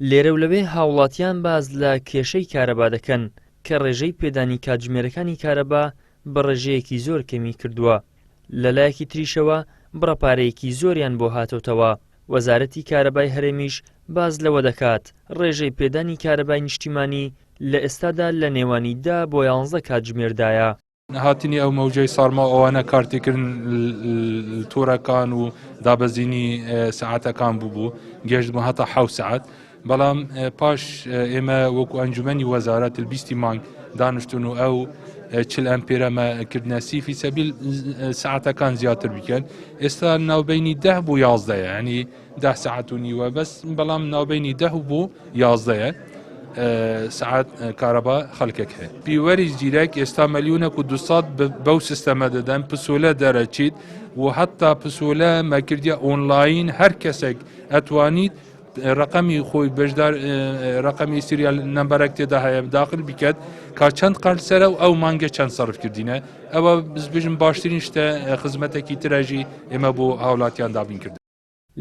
لێرە و لەوێ هاوڵاتیان باس لە کێشەی کارەبا دەکەن کە ڕێژەی پێدانی کاتژمێرەکانی کارەبا بە ڕێژەیەکی زۆر کەمی کردووە، لەلایەکی تریشەوە بڕە پارەیەکی زۆریان بۆ هاتۆتەوە، وەزارەتی کارەبای هەرێمیش باس لەوە دەکات، ڕێژەی پێدانی کارەبای نیشتیمانی لە ئێستادا لە نێوانی دە بۆ یانزە کاتژمێردایە. هاتنی ئەو مەوجەی سارما و ئەوانە کارتێکردن تۆرەکان و دابەزینی سەعاتەکان بوو گەشت بوو هەتا حەوت سەعات بەڵام پاش ئێمە وەکو ئەنجومەنی وەزارەت بیستی مانگ دانیشتون و ئەو چل ئەمپێرەمە کردنە سیفی سەبیل سەعاتەکان زیاتر بکەن ئێستا ناوبینی ده بۆ یازدەیە ینی ده سەعات و نیوە بەس بەڵام ناوبینی ده بۆ یازدەیە سەعات کارەبا خەڵکێک هەیە پیوەری زیرەک ئێستا ملیونێک و 200 بەو سیستەمە دەدەن پسولە دەرەچیت و حتا پسولە مەکردە ئۆنلاین هەر کەسێک ئەتوانیت ڕقەمی خۆی بەشدار ڕقەمی serial number ەک تێدا هەیە داخل بکات کا چەند قەرسەرە و ئەو مانگە چەند سەرف کردینە ئەوە بزبژم باشترین شتە خزمەتێکی ترەژی ئێمە بۆ هاوڵاتیان دابین کرد.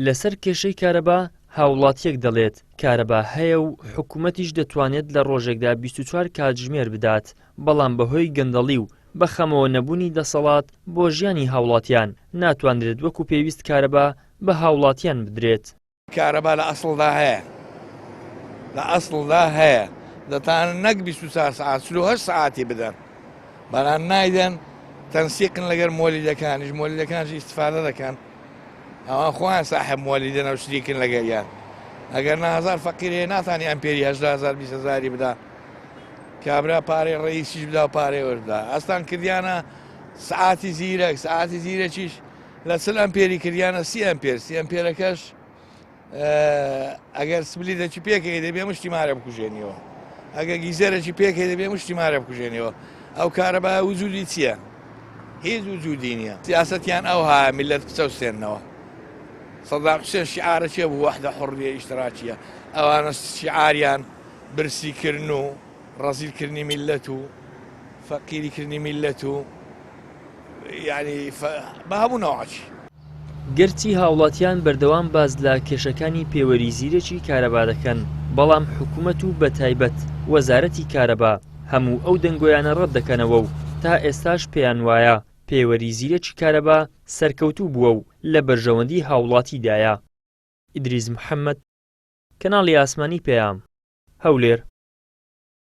لەسەر کێشەی کارەبا هاوڵاتییەک دەڵێت، کارەبا هەیە و حکومەتیش دەتوانێت لە ڕۆژێکدا 24 کاتژمێر بدات، بەڵام بەهۆی گەندەڵی و بە خەمەوە نەبوونی دەسەڵات بۆ ژیانی هاوڵاتیان، ناتوانرێت وەکو پێویست کارەبا بە هاوڵاتیان بدرێت. کارەبا لە ئەسڵدا هەیە لە ئەسڵدا هەیە دەتانن نەک 24 سەعات 48 سەعاتی بدەن بەڵام نایدەن تەنسیقن لەگەر مۆلیدەکانیش مۆلیدەکانش ئیستفادە دەکەن ئەوان خۆیان ساحب مۆلیدەن و شریکن لەگەریان ئەگەر نا هەزار فەقیر هەیە ناتانی ئەمپێری هەژدە هەزار 20 هەزاری بدا کابرا پارەی ڕئیسیش بدا و پارەی وەش بدا ئەستان کردیانە سعاتی زیرەک سعاتی زیرەکیش لە چل ئەمپێری کردیانە سی ئەمپێر سی ئەمپێرەکەش ئەگەر سپلیتێکی پێکەی دەبێ مشتی مارە بکوژێنیەوە ئەگە گیزەرێکی پێکەی دەبێ مشتی مارە بکوژێنیەوە ئەو کارەبا وجودی چییە؟ هیچ وجودی نییە سیاستیان ئەو ها میلەت بچەوسێنەوە سەدام حوسێن شعارە چێ بوو وەحدە حڕیە ئیشتراکیە ئەوانە شعاریان برسیکردن و ڕەزیلکردنی میلەت و فەقیریکردنی میلەت و یانی بە هەموو نەوعەکی. گەرچی هاوڵاتیان بەردەوام باس لە کێشەکانی پێوەری زیرەکی کارەبا دەکەن، بەڵام حکومەت و بەتایبەت وەزارەتی کارەبا هەموو ئەو دەنگۆیانە ڕەتدەکەنەوە و تا ئێستاش پێیان وایە پێوەری زیرەکی کارەبا سەرکەوتوو بووە و لە بەرژەوەندی هاوڵاتیدایە. ئیدریس محەمەد، کەناڵی ئاسمانی پەیام، هەولێر.